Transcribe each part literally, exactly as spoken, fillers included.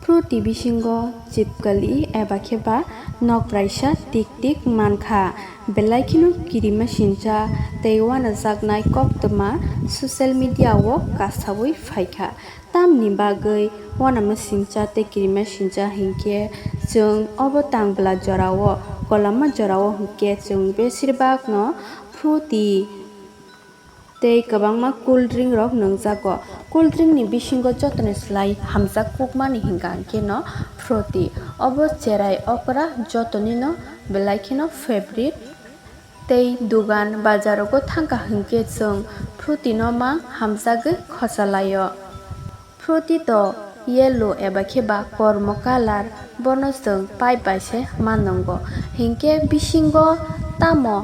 Fruity bisingo chipkali eba khe ba nokbraisa tik tik mankha, belai kheno kirima sincha tei uanajaknai koktwma social media o kasaui phaikha. Tamni bagwi uanama sincha tei kirima sincha hinkhe chwng obo tangbwla jorao, kolama jorao hinkhe chwng besirbak no fruity tei kwbangma cool drink rok nwngjago. Cool drink ni bisingo jotoni slai hamjak kukmani hinkha hinkhe no fruity. Obo cherai okra jotoni no belai kheno favorite. Tei dugan bajarogo thangkha hinkhe chwng fruity no mang hamjagwi khochalaio. Fruity to yellow eba khe ba kormo colour, bono chwng pipe bai se mannwngo. Hinkhe bisingo tamo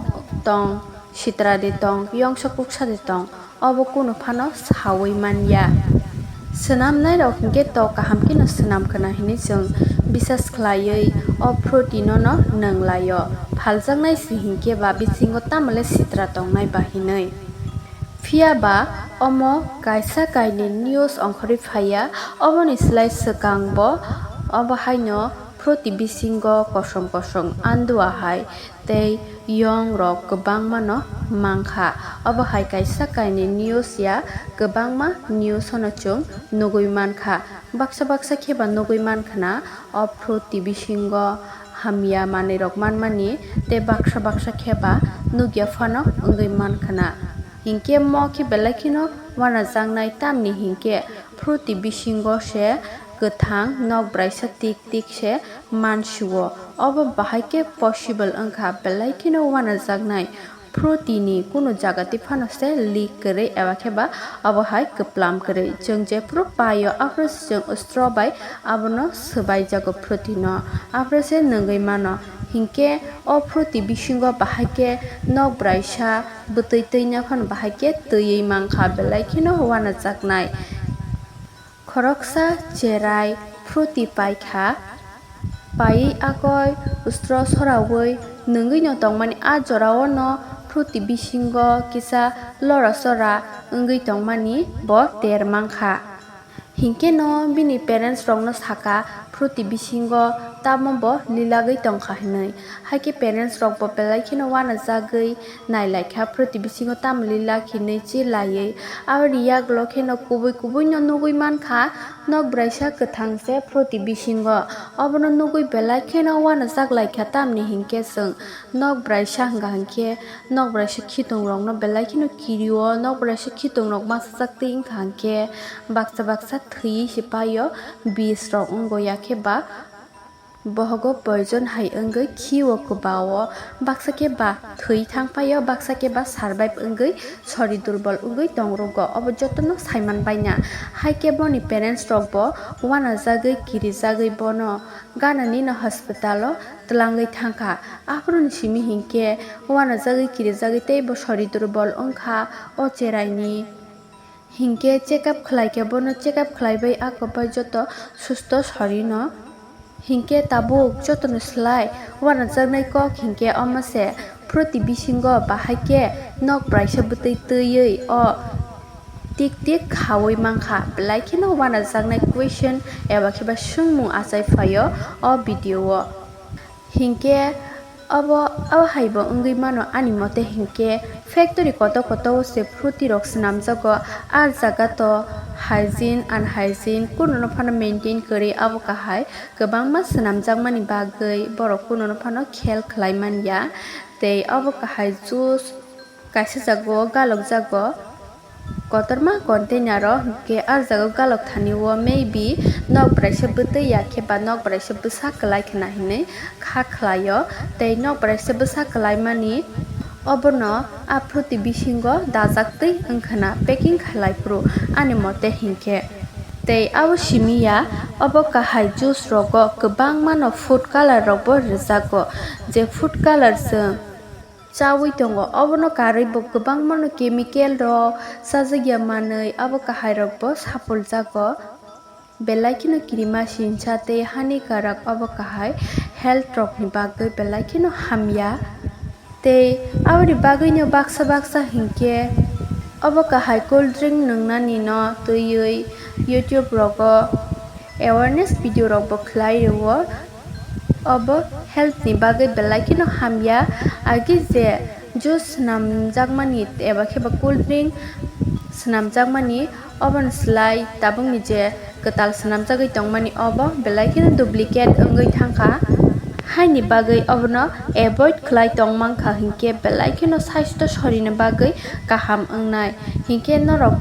tong, sitra de tong, yongsa kuksa de tong, obo kunu phano saui manya. Swnamnai rok hinkhe to kaham kheno swnam khna hinwi chwng bisas khlaiwi o fruity no no nwnglaio. Phaljaknai si hinkhe ba bisingo tamole sitra tongnai ba hinwi. Phiya ba omo kaisa kainwi news ongkhorwi phaiya, oboni slai swkang bo obo haino fruity bisingo kosom kosom andua hai tei yong rok kwbangma no mankha. Obo hai kaisa kainwi news ya, kwbangma news no chwng nugui mankha. Baksa baksa khe ba nugui mankhna o fruity bisingo hamya manwi rok manmani tei baksa baksa khe ba nugya phano wngwi mankhna. Hinkhe mo khe belai kheno uanajaknai, tamni hinkhe fruity bisingo se kwthang nokbraisa tik tik se mansio. Obo bahai khe possible wngkha, belai kheno uanajaknai. Fruity ni kunu jaga twi phano se leak kwrwi eba khe ba obo hai kwplam kwrwi. Chwng jephru paio aphuru se chwng straw bai abono swbaijago fruity no, aphuru se nwngwi mano. Hinkhe o fruity bisingo bahai khe nokbraisa bwtwi twi no phano bahai khe twiwi mankha, belai kheno uanajaknai. Khoroksa cherai fruity paikha, paiwi akoi straw soraui nwngwi no tongmani. A jorao no fruity bisingo kisa lora sora wngwi tongmani bo ter mankha. Hinkhe no bini parents rokno sakha fruity bisingo tamo bo lilagwi tongkha hinwi. Haikhe parents rok bo belai kheno uanajagwi nailaikha fruity bisingo tamo lilak hinwi chilaiwi. Aboni yagulo kheno kubui kubui no nugui mankha, nokbraisa kwthang se fruity bisingo. Obono nugui belai kheno uanajaklaikha, tamni hinkhe chwng nokbraisa hwnkha hinkhe nokbraisa khitung rokno belai kheno kirio, nokbraisa khitung rok masa chaktwi wngkha hinkhe baksa baksa thwiwi se paio, bis rok wngo, yakhe ba bohogo poison hai wngwi khio kwbao, baksa khe ba thwi thang paio, baksa khe ba survive wngwi sori durbol wngwi tong rwgo. Obo jotono saiman baina. Haikhe boni parents rok bo uanajagwi kirijagwi bono ganani no hospital o twlangwi thangkha. Aphuru ni simi hinkhe uanajagwi kirijagwi tei bo sori durbol wngkha o cherai ni. Hinkhe check up khlai khe bono check up khlai bai a kwpai joto susto sori no. Hinkhe tabuk jotono slai uanajaknai kok hinkhe omo se, fruity bisingo bahai khe nokbraisa bwtwi twiwi o tik tik khaui mankha, belai kheno uanajaknai question eba khe ba swngmung achai phaio o video o. Hinkhe obo, obo hai bo wngwi mano ani mote hinkhe factory kotor kotor o se fruity rok swnamjago, a jaga to hygiene unhygiene kununo phano maintain kwrwi, abo kahai kwbangma swnamjakmani bagwi borok kununo phano khel khlai manya. Tei obo kahai juice kaisa jaga o galokjago. Kotorma container o hinkhe a jaga o galok thani o maybe nokbraisa bwtwi ya khe ba nokbraisa bwsa kwlai khna hinwi kha khlai o. Tei nokbraisa bwsa kwlai mani obono a fruity bisingo dajak twi wngkhna packing khlai phuru ani mote hinkhe. Tei abo simi ya, obo kahai juice rogo kwbangma no food colour rok bo rwjago, je food colour chwng chaui tongo, obono karwi bo kwbangma no chemical rok chajakya manwi abo kahai rok bo sapuljago. Belai kheno kirima sincha tei hani karak obo kahai health rok ni bagwi belai kheno hamya. Tei aboni bagwi no baksa baksa hinkhe obo kahai cold drink nwngnani no twiwi YouTube rogo awareness video rok bo khlai rwo. Obo health ni bagwi belai kheno hamya, agi je juice swnamjakmani eba khe ba cool drink swnamjakmani, oboni slai tabukni je kwtal swnamjagwi tongmani obo belai kheno duplicate wngwi thangkha. Haini bagwi obono avoid khlai tongmankha hinkhe belai kheno saisto sorini bagwi kaham wngnai. Hinkhe norok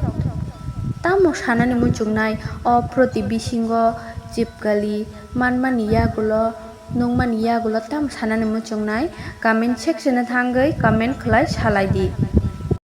tamo sanani muchungnai o proti bisingo chipkali manmani yagulo, nukmani yagulo tamo sanani muchungnai? Comment section o thangwi comment khlai salai di.